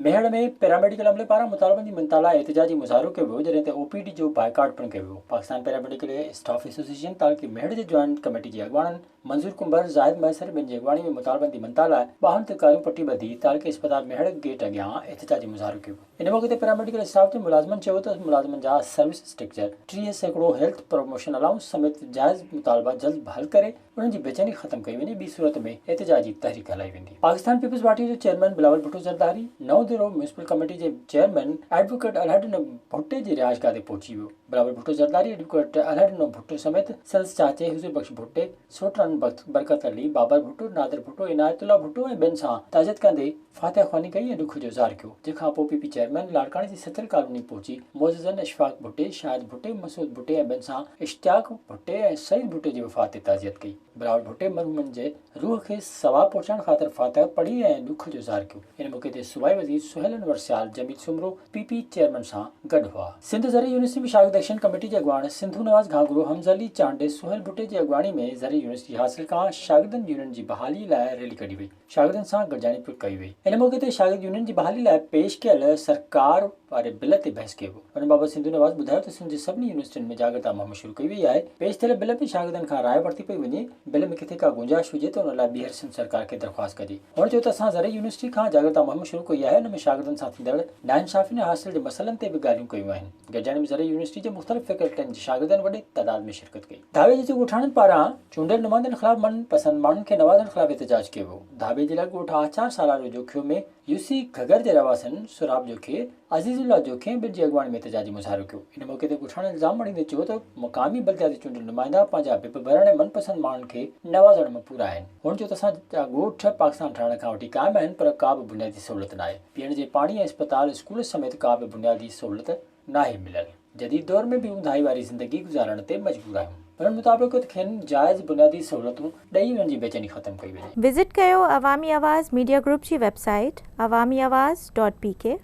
Mehar ۾ paramedical عملي پاران مطالبن جي مڃتا لاء احتجاجي مظاهرو ڪيو ويو، جڏهن ته او پي ڊي جو بائيڪاٽ پڻ ڪيو ويو. پاڪستان پيراميڊيڪل اسٽاف ايسوسيئيشن تعلقي ميهڙ جي جوائنٽ ڪميٽي جي اڳواڻن منظور ڪنڀر، زاهد مهيسر ٻين جي اڳواڻي ۾ مطالبن جي مڃتا لاء ٻانهن تي ڪاريون پٽي ٻڌي تعلقي اسپتال ميهڙ گيٽ اڳيان احتجاجي مظاهرو ڪيو ويو. ان موقعي تي پيراميڊيڪل اسٽاف جي ملازمن چيو ته ملازمن جا service structure, 30% health promotion allowance سميت جائز مطالبا جلد حل ڪري انهن جي بيچيني ختم ڪئي وڃي ٻي صورت ۾ احتجاجي تحريڪ هلائي ويندي. پاڪستان پيپلز پارٽي جو چيئرمين بلاول ڀٽو زرداري نئون ديرو ميونسپل ڪميٽي جي چيئرمين ايڊووڪيٽ الهڏنو ڀٽي جي رهائشگاهه تي پهچي ويو. بلاول ڀٽو زرداري ايڊووڪيٽ الهڏنو ڀٽو سميت سندس چاچي حضور بخش ڀٽي، سوٽرن برڪت علي، بابر ڀٽو، نادر ڀٽو، عنايت الله ڀٽو ۽ ٻين سان تعزيت ڪندي فاتحه خواني ڪئي ۽ ڏک جو اظهار ڪيو، جنهن کان پوء پي پي چيئرمين لاڙڪاڻي جي سچل ڪالوني پهچي معززن اشفاق ڀٽي، شاهد ڀٽي، مسعود ڀٽي ۽ ٻين سان اشتياق ڀٽي ۽ سعيد ڀٽي جي وفات تي تعزيت ڪئي. بلاول ڀٽي مرحومن جي روح کي ثواب پهچائڻ خاطر فاتحه پڙهي ۽ ڏک جو اظهار ڪيو. ان موقعي تي صوبائي وزير Sohail Anwar Sial, Jamil Soomro P P chairman سان گڏ هئا. سنڌ زرعي يونيورسٽي ۾ شاگرد ايڪشن ڪميٽي جي اڳواڻ سنڌو نواز گهانگهرو، حمزه علي چانڊيي، سهيل ڀٽي جي اڳواڻي ۾ زرعي يونيورسٽي حاصل کان شاگردن يونين جي بحالي لاء ريلي ڪڍي وئي. شاگردن سان گڏجاڻي پڻ ڪئي وئي. ان موقعي تي شاگرد يونين جي بحالي لاء پيش ڪيل سرڪار واري بل تي بحث ڪيو ويو. ان بابت سنڌو نواز ٻڌايو ته سنڌ جي سڀني يونيورسٽين ۾ جاڳرتا مهم شروع ڪئي وئي آهي، پيش ٿيل بل ۾ شاگردن کان راء ورتي پئي وڃي، بل ۾ ڪٿي ڪا گنجائش هجي ته ان لاء ٻيهر سنڌ سرڪار کي درخواست ڪجي. هن چيو ته اسان زرعي يونيورسٽي کان جاڳرتا مهم شروع ڪئي آهي، ان ۾ شاگردن سان ٿيندڙ ناانصافين ۽ هاسٽل جي مسئلن تي به ڳالهيون ڪيون آهن. گڏجاڻي ۾ زرعي يونيورسٽي جي مختلف فيڪلٽين جي شاگردن وڏي تعداد ۾ شرڪت ڪئي. ڌاٻيجي جي ڳوٺاڻن پاران چونڊيل نمائندن خلاف من پسند ماڻهن کي نوازڻ خلاف احتجاج ڪيو ويو. ڌاٻيجي لاء ڳوٺ آچار سالارو جوکيو ۾ يوسي گهگهر جي رهواسين سهراب جوکيي، عزيز الله جوکيي ۽ ٻين جي اڳواڻي ۾ احتجاجي مظاهرو ڪيو. ان موقعي تي ڳوٺاڻن الزام مڙهيندي چيو ته مقامي بلدياتي چونڊيل نمائندا پنهنجا ڀڀ ڀرڻ ۽ من پسند ماڻهن کي نوازڻ ۾ پورا آهن. هن چيو ته اسان جا ڳوٺ پاڪستان ٺهڻ کان وٺي قائم آهن پر ڪا به بنيادي سهولت ناهي. پيئڻ جي پاڻي ۽ اسپتال، اسڪول سميت ڪا به بنيادي سهولت ناهي مليل. جديد دور ۾ به اونداهي واري زندگي گذارڻ تي مجبور آهيون. انهن مطالبو ڪيو ته کين جائز بنيادي سهولتون ڏئي انهن جي بيچيني ختم ڪئي وڃي. وزٽ ڪيو عوامي آواز ميڊيا گروپ جي website Awami Awaz dot P K.